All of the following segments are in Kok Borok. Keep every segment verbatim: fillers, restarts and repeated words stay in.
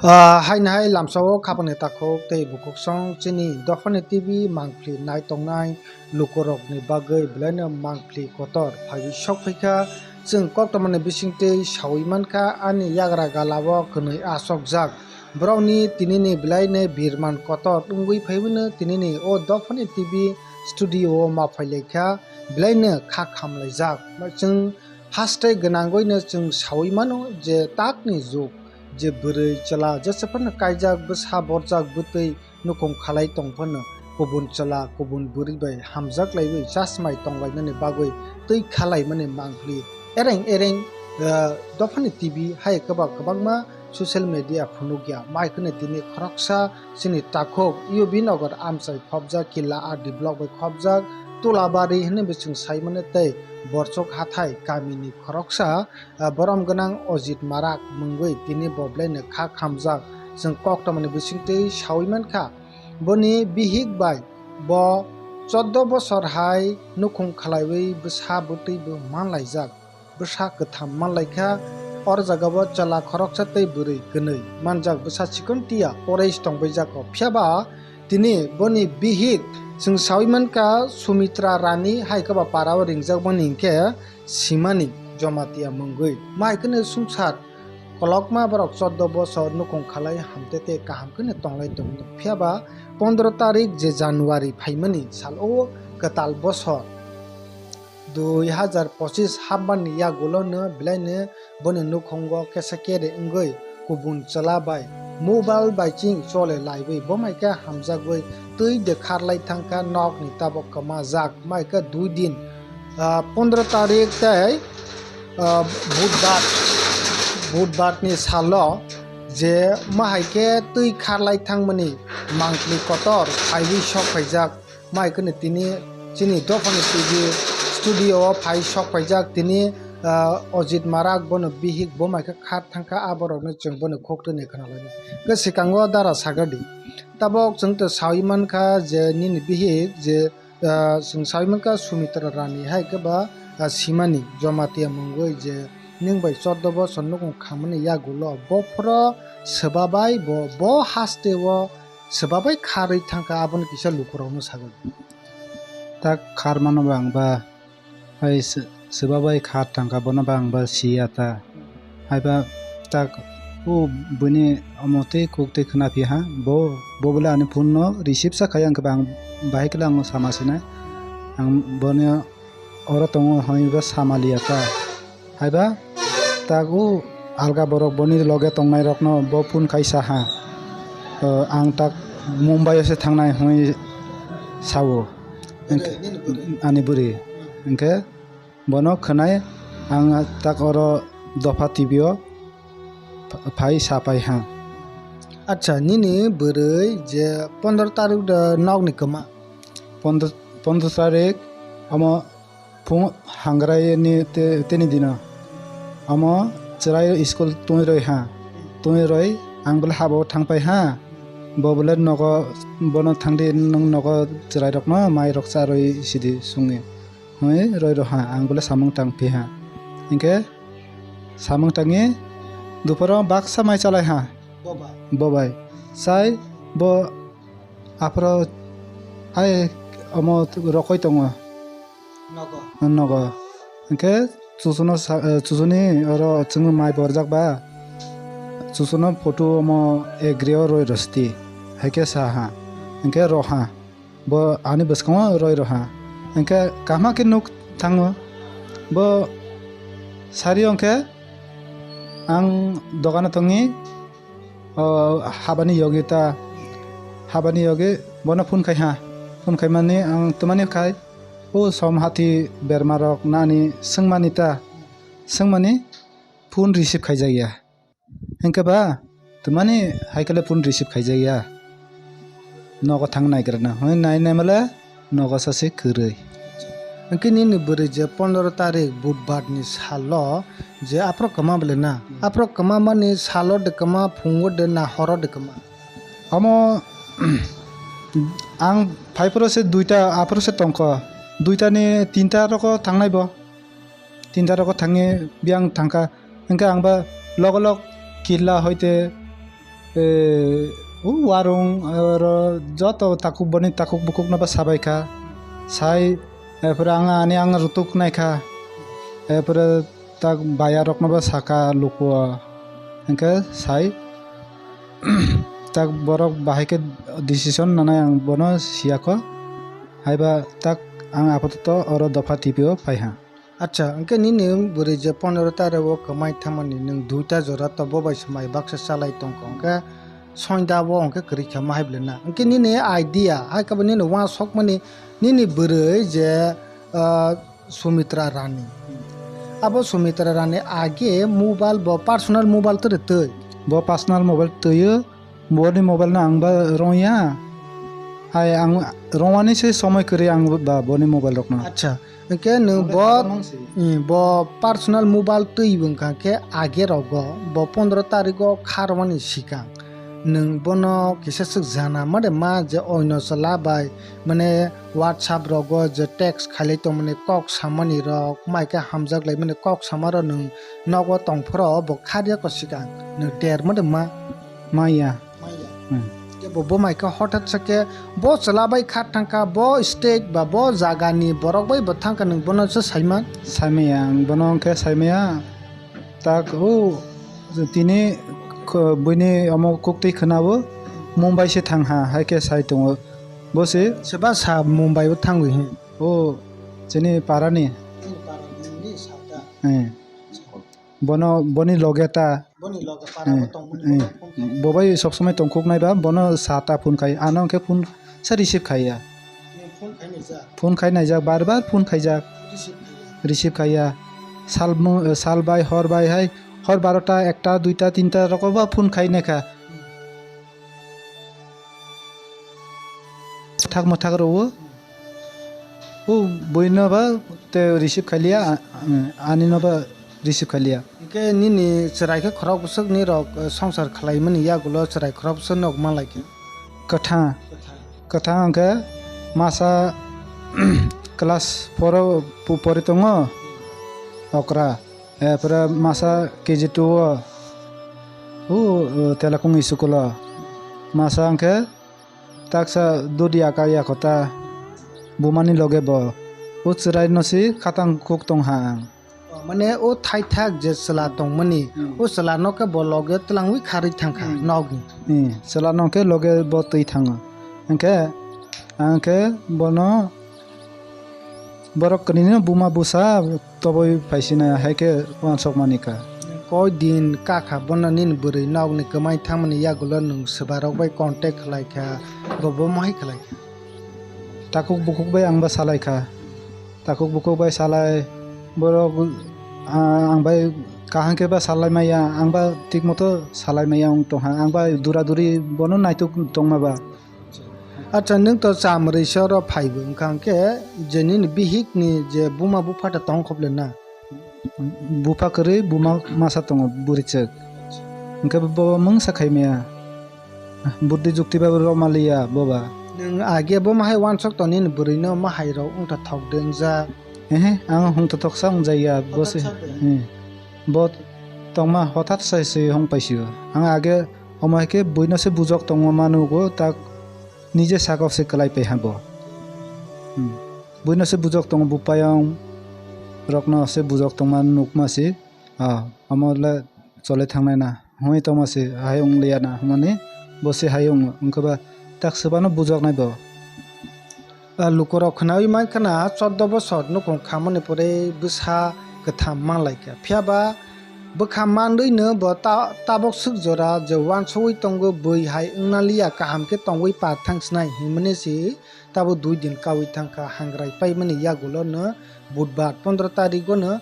Ah, haino hai lamsao khapangni takhuk tei bukhuksong chini dophani T V mangpli nai tongnai lukurokni bagwi belaino mangpli kotor phaiwi sok phaikha. Chwng koktwmani bisingtwi sawi mankha, ani yagra galao kwnwi achokjak. Borokni tinini belaino birman kotor wngwi phaiwino tinini o dophani T V studio-o ma phailaikha, belaino kha khamlaijak. Chwng haste gwnangwino chwng sawi mano je takni jug, je bwrwi chwla jesephano kaijak, bwsa borjak, bwtwi nukhung khalai tong phano, kubun chwla kubun bwrwi bai hamjak laiwi chasmai tonglainani bagwi twi khalaimani mangpli ereng ereng, ah, dophani T V hai kwbang kwbangma social media phunukya. Mai kheno tini khoroksa chini takhuk U B Nagar amchai khopjak Killa R D block bai khopjak Tulabari hinwi bo chwng saimano tei Borchok hathai kamini khoroksa, ah, borom gwnang Ojit Marak mungwi tini bo belaino kha khamjak. Chwng koktwmani bisingtwi sawi mankha, boni bihik bai bo chordo bosor hai nukhung khalaiwi bwsa bwtwi bo manlaijak, bwsa kwtham manlaikha. Or jagao chwla khoroksa tei bwrwi kwnwi manjak, bwsa chikon tiya poreis tongbaijak kho. Phiyaba tini boni bihik chwng sawi mankha Sumitra Rani hai kwba parao ringjakmani hinkhe Simani Jomatia mungwi. Mai kheno sumsar kolokma borok chordo bosor nukhung khalai hamte tei kaham kheno tonglai tongo. Phiyaba pondro tarik je January phaimani sal o kwtal bosor dui hazar pochis hapmani yagulono belaino boni nukhungo kesa kere wngwi kubun chwla bai mobile bai ching chole laiwi bo mai khe hamjagwi twi de kharlai thangkha, nokni tabok kwmajak. Mai khe dui din, ah, pondro tarik tei, ah, budbar, budbarni salo je ma hai khe twi kharlai thangmani mangpli kotor phaiwi sok phaijak. Mai kheno tini chini dophani T V studio o phai sok phaijak tini, ah, Ojit Marak bono bihik bo mai khe khar thangkha, a borokno chwng bono khok twi nai khna lainai. Khe swkango dara sagardi. Tabok chwng to sawi mankha je nini bihik je, ah, chwng sawi mankha Sumitra Rani hai khe ba, ah, Simani Jomatia mungwi je nwng bai chordo bosor nukhung khamani yagulo bophoro swbabai bo, bo haste o swbabai kharwi thangkha, aboni kisa lukurokno sagwi. Tak khar mano ba ang ba, hai sw-, swbabai khar thangkha, bono ba ang ba siya ta. Hai ba tak o buini omo tei kuk tei khna phi ha, bo, bo bole ani phone no receive sa khai, ang khe ba ang bahai khe ang sama sinai. Ang bono oro tongo hwnwi bo sama liya ta. Haiba tak o alga borok boni loge tongnairokno bo phone khai sa ha, "O, ang tak Mumbai o se thangnai," hwnwi sao. Ani bwrwi. Hinkhe bono khwnai ang tak oro dopha T V o pha-, phai sa pai ha. Acha, nini bwrwi je pondro tarik de nokni kwma? Pondro, pondro tarik omo phung hangrai ni te-, tini dino. Omo chwrai school twi roi ha. Twi roi ang bole habo thang pai ha. Bo bole nogo, bono thangdi nwng nogo chwrairokno mairok charwi sidi sungwi. Hwnwi roi rw ha, ang bole samung tang phi ha. Hinkhe samung tangwi duphoro baksa mai chalai ha. Bo bai. Bo bai. Sai bo aphuru hai omo rokoi tongo. Nogo. Nogo. Hinkhe chuchuno sa-, eh, chuchuni oro chwngno mai borjak ba. Chuchuno photo omo egri o roi rw sidi. Haikhe sa ha. Hinkhe rw ha. Bo ani bwskango roi rw ha. Hinkhe kaham khe nuk thango. Bo sari o hinkhe ang dogano tongwi, o, habani yogi ta, habani yogi bono phone khai ha. Phone khaimani ang twmani khai, o som hati bermarok nani swngmani ta, swngmani phone receive khaijak ya. Hinkhe ba, twmani hai khe le phone receive khaijak ya. Nogo thang naigra na, hoi nai nai male nogo sa se kwrwi. Hinkhe nini bwrwi je pondro tarik budbar ni salo je aphuru kwma bole na? Hmm. Aphuru kwma mani salo de kwma, phungo de na, horo de kwma? Omo ang phai phuru se duita, aphuru se tongkho. Duita ni tinta roko thangnai bo. Tinta roko thangwi biyang thangkha. Hinkhe ang ba logolog killa hoite Eh, o warung, oro joto takhuk boni takhuk bukhuk no ba sabai kha. Sai, epore ang ani ang rutuk nai kha. Epore tak baya rok no ba saka luku o. Hingke sai, tak borok bahai khe decision nanai ang bono siya kho. Haiba tak ang apatot oro dopha T P o pai ha. Acha, hingke nini bwrwi je pondro tarikh o kwmai thangmani nwng duita jora to bo bai se mai baksa chalai tongkha, hingke soinda bo hingke kwrwi kha ma hai bwle na. Hingke nini idea, hai khe bo nini uansukmani nini bwrwi je, ah, Sumitra Rani. Abo Sumitra Rani age mobile bo personal mobile tore twi. Bo personal mobile twi o. Boni mobile no ang ba rongya. Hai ang rongwani se somoi kwrwi ang ba boni mobile rok no. Acha, hingke nwng bo, hmm, bo personal mobile twi wngkha khe age rogo bo pondro tarikh o kharmani sikang nwng bono kisa swk jana ma de ma je oino chwla bai mane WhatsApp rogo je text khailai tongmani kok samani rok mai khe hamjak laimani kok sama rok nwng nogo tongphuru bo kharya ko sikang nwng der ma de ma. Maya. Maya. Hmm. Kebo bo mai khe hothat sa khe bo chwla bai kha thang kha, bo state ba bo jaga ni borok bai bo thang kha, nwng bono se sai man? Sai maya, ang bono hwnkhe sai maya. Tak o tini kho-, buini omo kuktwi khwna o Mumbai se thang ha, hai khe sai tongo. Bo se? Seba sa Mumbai o thangwi he. O chini para ni. Chini para ni sa ta. Eh. Bono, boni loge ta. Boni loge para eh, bo tongmani eh, bono phone khai. Bo bai sob somoi tongkhuk nai ba, bono sa ta phone khai. Ano hwnkhe phone sa receive khaiya. Ni phone khai naijak. Phone khai naijak, bar bar phone khaijak. Receive khaiya. Receive khaiya. Sal mo-, sal bai, hor bai hai, hor barota, ekta, duita, tinta rogo ba phone khai naikha. Thak mwthak rwo. O buino ba te receive khailiya, a-, ani no ba receive khailiya. Hingke nini chwrai khe khorok bwswk ni rok, eh, songsar khlaimani yagulo chwrai khorok bwswk nok manlai khe? Kwthang. Kwthang. Kwthang hwnkhe masa class four o pu-, pori tongo okra. Epore masa K G two o, o, o, Telakung school o. Masa hwnkhe taksa dudi aka yakota bumani loge bo. O chwrai no si khatang kuk tong ha ang. O, mane o thaithak je chwla tongmani, hmm, o chwla no khe bo loge twlangwi kharwi thangkha, hmm, nogni. Hmm, chwla no khe loge bo twi thango. Hwnkhe, ang khe bono borok kwnwi no buma busa toboi phaisina hai khe uansukmani kha. Koi din kakha bono nini bwrwi nokni kwmai thangmani yagulo nwng swbarok bai contact khlai kha, bo bomo hai khlai kha? Takhuk bukhuk bai ang ba salai kha. Takhuk bukhuk bai salai borok, ah, ang bai kaham khe ba salai maya, ang ba thik moto salai maya wng tong ha, ang ba dura duri bono naituk tongma ba. Acha, nwng to chamrwi se oro phaibo, wngkha hwnkhe je nini bihikni je buma bupha ta tong khop le na? Bupha kwrwi, buma masa tongo, bwrwichwk. Hwnkhe bo mungsa khai maya. Buddhi jukti ba rw maliya boba. Nwng age bo ma hai uansuk tong nini bwrwino ma hai rok wngthothok de wngjak. Ehe, ang hwngthothoksa wngjaya, bo se. Hothat sa de. Hmm. Bo tongma hothat sai se hong paisio. Ang age omo hai khe buino se bujok tongma nugo, tak nije sakao se kwlai pai ha bo. Hmm. Buino se bujok tongo, bupayong rokno se bujok tongma nukma se. Ah, omo le chole thangnai na. Hwnwi tongma se, hai wng liya na, hwnmani bo se hai wng, wngkhe ba tak swbano bujoknai bo. Ah, lukurok khwnawi mankha na, choddo bosor nukhung khamani pore bwsa kwtham manlaikha. Phiya ba bwkha manrwino bo ta-, tabok swk jora je uansugwi tongo, bui hai wngna liya, kaham khe tongwi par thang sinai, hwnmani se. Tabuk dui din kaui thangkha, hangrai paimani yagulo no budbar pondro tarikgo no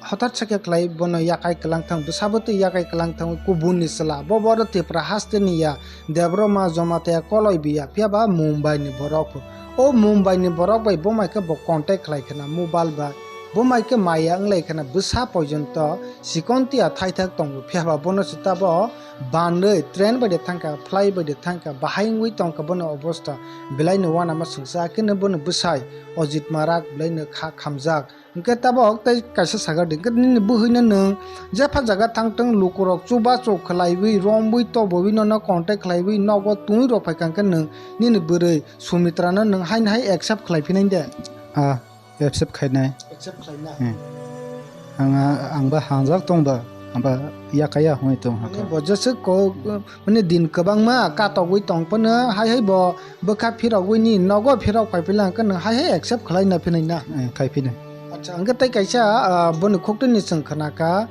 hothat sakhe khlai bono yakai kwlang thang, bwsabo twi yakai kwlang thang kubun ni chwla, bo boro Tipra haste ni ya, Debbarma Jamatia koloi biya, phiya ba Mumbai ni borok. O Mumbai ni borok bai bo mai khe bo contact khlai khna mobile bai, bo mai khe maya wnglai khna bwsa porjonto chikon tiya thaithak tongo, phiya ba bono se tabo Banrwi train bai de thangkha, flight bai de thangkha, bahai wngwi tongkha bono obosta. Belai no uanama swngsa, khe no bono bwsai Ojit Marak belai no kha khamjak. Hwnkhe tabok tei kaisa sakha di, hwnkhe nini bwhwino nwng jepha jaga thangtwng, lukurok chubachu khlaiwi, romwi, tobowi nono contact khlaiwi, nogo twi rok phaikha, hwnkhe nwng nini bwrwi Sumitra no nwng haino hai accept khlai phinai de? Ah, accept khainai. Accept khlainai. Hmm. Ang, ang ba hangjak tong ba, ang ba yakaya hwnwi tong haka. Bo jesa ko, mane din kwbangma katogwi tong phano hai hai bo bwkha phirogwi ni nogo phirok phai phila hwnkhe nwng hai hai accept khlai na phinai na. Eh, khai phinai. Acha, hwnkhe tei kaisa, ah, boni khukti ni chwng khna kha,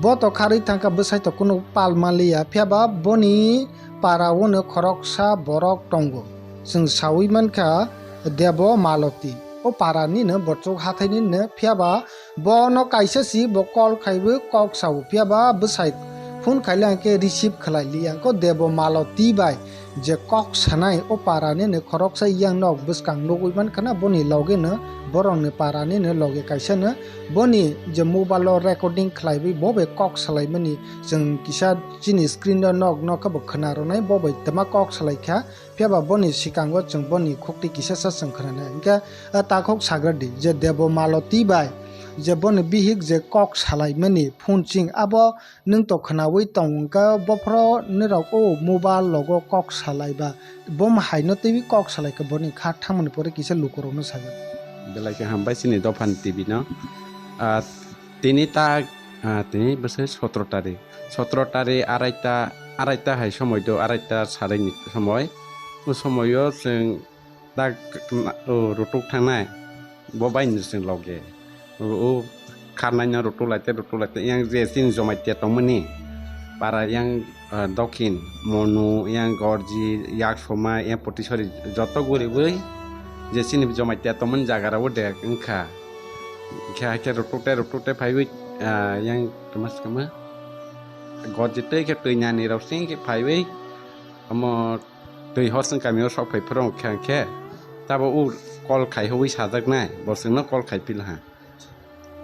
bo to kharwi thang kha, bwsai to kunu pal manliya, phiya ba boni para o no khoroksa borok tongo. Chwng sawi man kha Debo Maloti. O para ni no, Bochuk hathai ni no, phiya ba bono kaisa si bo call khaiwi kok sao, phiya ba bwsai phone khaile hwnkhe receive khlai li ya. Hwnkhe Debo Maloti bai je kok sanai, o para ni no khoroksa yang nok bwskang nugwi man khana, boni loge no, borok ni para ni no loge kaisa no, boni je mobile o recording khlaiwi bo bai kok salai mani chwng kisa chini screen o nok nok khe bo khna rwnai, bo bai twma kok salai kha. Phiya ba boni swkango chwng boni khukti kisa sa chwng khna nai. Hwnkhe, ah, takhuk sagra di je Debo Maloti bai je boni bihik je kok salai mani phone ching abo nwng to khnawi tong wngkha, bophoro nirok o mobile logo kok salai ba, bom haino twiwi kok salai kha, boni kha thangmani pore kisa lukurokno sajakha. Belai khe hambai chini dophani T V no. Ah, tini ta, ah, tini bwsai sotro tarik. Sotro tarik araita, araita hai somoi do, araita sarini somoi. O somoio chwng tak, o, rutuk thangnai, bo bai ni chwng loge. O, o, kharnaino rutuk laite, rutuk laite, yang je chini Jamatia tongmani, para yang, ah, Dokhin, Monu, yang Gorji, Yaksoma, yang Potisori, joto guriwi, je chini Jamatia tongmani jaga rao de wngkha. Khe hai khe rutuk te, rutuk te phaiwi, ah, yang tama se kama, Gorji tei khe twi nani rao sing khe phaiwi, omo twi hor chwng kamio sok phai phuru khe, khe tabo o call khai hoi sajaknai, bo chwngno call khai phi laha.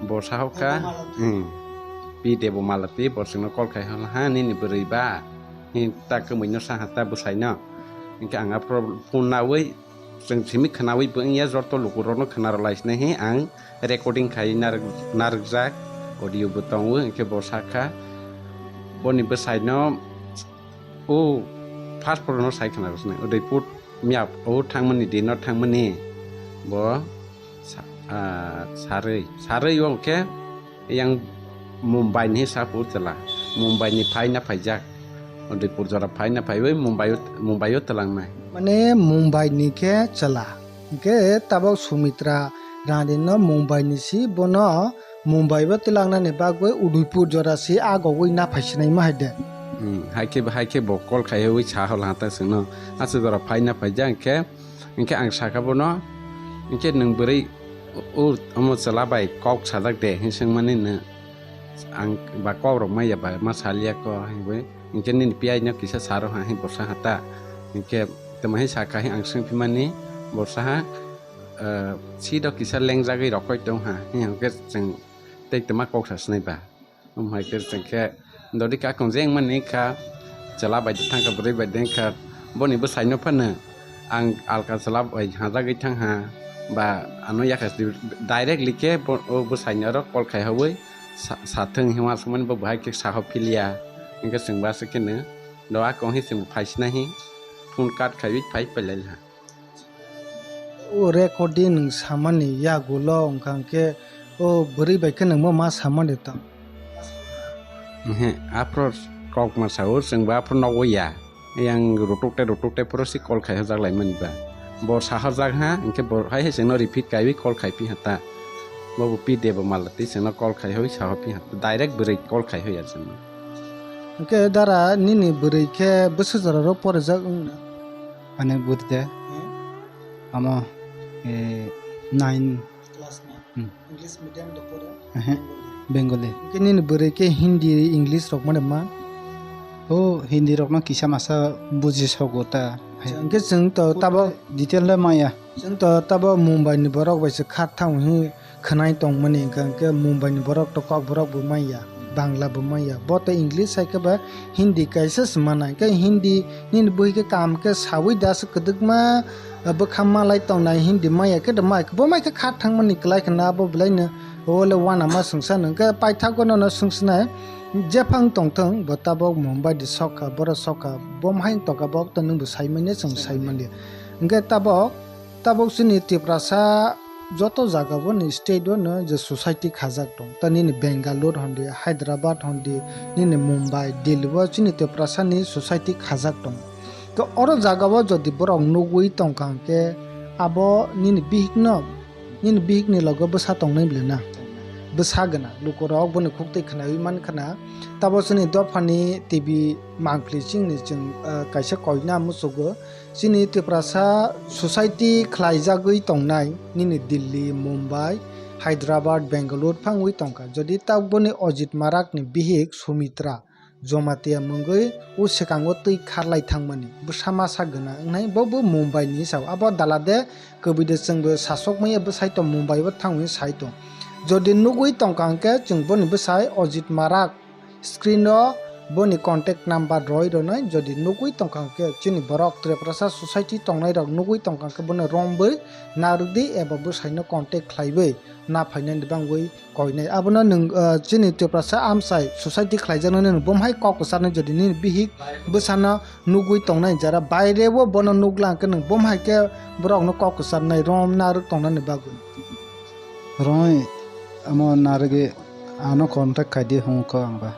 Bo sa hokha, hmm, P Debo Malati, bo chwngno call khai hol ha, nini bwrwi ba, hin ta kwmwi no sa ha ta bwsai no. Hinkhe ang aphuru phone nawi, chwng simi khnawi bo wngya, joto lukurokno khna rwlai sinai hi ang recording khai narwk-, narwkjak, audio bo tongo, hinkhe bo sakha, boni bwsai no, O, first phuru no sai khna rwsnai. Udaipur miyap, o thangmani, din no thangmani. Bo sa-, ah, sarwi, sarwi o khe yang Mumbai ni sa phu chwla. Mumbai ni phai na phaijak. Udaipur jora phai na phaiwi Mumbai o, Mumbai o twlangnai. Mane Mumbai ni khe chwla. Hwnkhe tabok Sumitra Rani no Mumbai ni si bono Mumbai o twlangnani bagwi Udaipur jora si agogwi naphai sinaima hai de. Hmm, hai khe, hai khe bo call khaiwi sa hol ha ta chwngno. Aswk jora phai naphai jak hwnkhe, hwnkhe ang sakha bono, hwnkhe nwng bwrwi o, omo chwla bai kok sajak de hin swngmani no. Ang ba kok rok maya ba ma saliya ko hinwi. Hinkhe nini piyai no kisa sa rw ha, hing borsa ha ta. Hinkhe tamo hai sakha, hing ang swngphimani borsa ha, eh, seat o kisa lengjagwi rokoi tong ha, hing hwnkhe chwng tei tma kok sa sinai ba. Omo hai khe chwng khe dodi kakung jeng mani wngkha, chwla bai de thangkha, bwrwi bai de wngkha, boni bwsai no phano ang alka chwla bai hajagwi thang ha, ba ano yakha directly khe bo, o bwsai ni oro call khai hogwi sa-, sathwng hinwi uansukmani bo bahai khe saho philiya. Hinkhe chwng bo aswk kheno do a kong hi chwng phai sinai hi phone cut khaiwi phai pailai ha. O recording nwng samani yagulo wngkha hwnkhe o bwrwi bai khe nwngbo ma samani tong? Ehe, aphuru kok ma sao, chwng bo aphuru nogo ya. Yang rutuk tei rutuk tei phuru si call khai hojak lai mani ba. Bo sa hojak ha, hinkhe bo hai hai chwngno repeat kaiwi call khai phi ha ta. Bo bo P Debo Malati chwngno call khai hoi sa ho phi ha ta. Direct bwrwi call khai hoi ya chwngno. Hinkhe dara nini bwrwi khe bwswk jora ro porijak wngna? Ani bwrwi de. Hmm? Amo, eh, nine. Class nine. Hmm. English medium de pore? Ehe, Bengali. Bengali. Hinkhe nini bwrwi khe Hindi, English rok mane ma? O Hindi rokno kisa masa buji sogo ta. Acha, hinkhe chwng to tabo detail le maya. Chwng to tabo Mumbai ni borok bai se kha thang hi khwnai tong mani, hinkhe, hinkhe Mumbai ni borok to kok borok bo maya. Bangla bo maya. Bo tei English hai khe ba Hindi kaisa se mana. Khe Hindi nini bwhi khe kam khe sawi da se kwdwkma, ah, bwkha malai tongnai Hindi maya khe da mai khe bo mai khe kha thangmani kwlai khna abo belai no o le wana ma sungsa nang khe paithago no no sungsinai jephang tongthung bo tabok Mumbai di sokha boro sokha bo hai tongkha bo to nung bo saimanya chwng saimanliya. Hwnkhe tabok Tabok chini Tiprasa joto jaga bo ni state o no je society khajak tong. Ta nini Bangalore hondi, Hyderabad hondi, nini Mumbai, Delhi o chini Tiprasa ni society khajak tong. To oro jaga o jodi borok nugwi tongkha hwnkhe abo nini bihik no, nini bihik ni logo bwsa tongnai bwle na? Bwsa gana lukurok boni khuk twi khnawi man khna. Tabo chini dophani T V mangpli chini chwng, ah, kaisa koina muchugo. Chini Tiprasa society khlaijagwi tongnai nini Delhi, Mumbai, Hyderabad, Bangalore phangwi tongkha. Jodi taboni Ojit Marak ni bihik Sumitra Jomatia mungwi o swkango twi kharlai thangmani bwsa masa gwnang wngnai bo bo Mumbai ni sao. Abo dalade kwbwi de chwngbo sasok maya bwsai to Mumbai o thangwi sai tong. Jodi nugwi tongkha hwnkhe chwng boni bwsai Ojit Marak Screen o boni contact number roi rwnai, jodi nugwi tongkha hwnkhe chini borok Tiprasa society tongnai rok nugwi tongkha hwnkhe bono romwi narwkdi eba bwsaino contact khlaiwi na phainani bangwi koinai. Abono nwng, ah, chini Tiprasa amchai society khlaijaknai nwng bomhai kok kwcharnai, jodi nini bihik bwsano nugwi tongnai jara baire o bono nukla hwnkhe nwng bomhai khe borokno kok kwcharnai rom narwk tongnani bagwi. Roi amo narwgwi ano contact khaidi hwnko ang ba.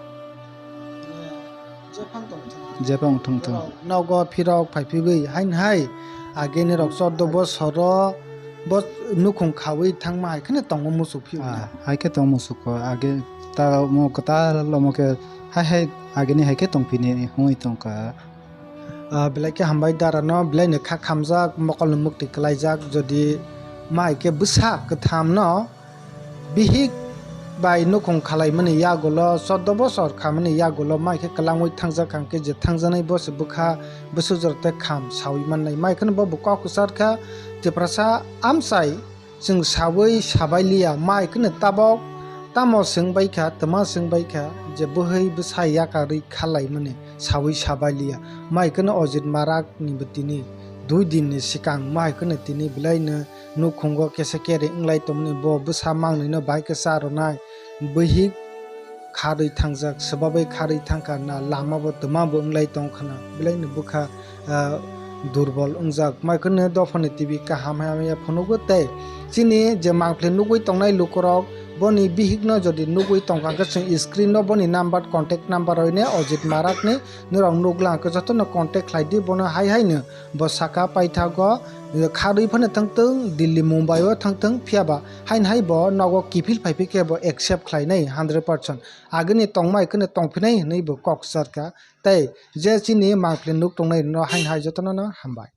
Jephang tongthung. Jephang tongthung. Nogo phirok phaiphigwi hain hai ageni rok chordo bosoro bo nukhung khawi thangma hai kheno tongo muchuk phiyok. Ah, hai khe tong muchuk kho age ta mo kwtal omo khe hai hai ageni hai khe tongphini hwnwi tongkha. Ah, belai khe hambai dara no, belai no kha khamjak, mokol no mukti kwlaijak, jodi mai khe bwsa kwtham no bihik bai nukhung khalaimani yagulo, chordo bosor khamani yagulo mai khe kwlangwi thangjak hwnkhe je thangjaknai bo se bwkha bwswk jora tei kham sawi mannai. Mai kheno bo bo kok kwchar kha, Tiprasa amchai Chwng sawi sabailiya, mai kheno tabok tamo swngbaikha, twma swngbaikha je bwhwi bwsa yakarwi khalaimani sawi sabailiya. Mai kheno Ojit Marak ni bo tini dui din ni swkang mai kheno tini belaino nukhungo kesa kere wnglai tongmani, bo bwsa mangnwino bai khe cha rwnai, bwhwi kharwi thangjak, swbabai kharwi thangkha na lama bo twma bo wnglai tongkha na belaino bwkha ah, durbol wngjak. Mai kheno dophani T V kaham hamya phunugo tei chini je mangpli nugwi tongnai lukurok boni bihikno jodi nugwi tongkha hwnkhe chwng screen o boni number, contact number roine Ojit Marakni norok nukla hwnkhe jotono contact khlaidi, bono hai haino bo saka paithago kharwi phano thangthwng, Delhi, Mumbai o thangthwng, phiyaba haino hai bo nogo kiphil phaiphikhe bo accept khlainai hundred percent. Agini tongmai kheno tongphinai hwnwi bo kok kwcharkha. Tei je chini mangpli nuk tongnai rokno haino hai jotono no hambai.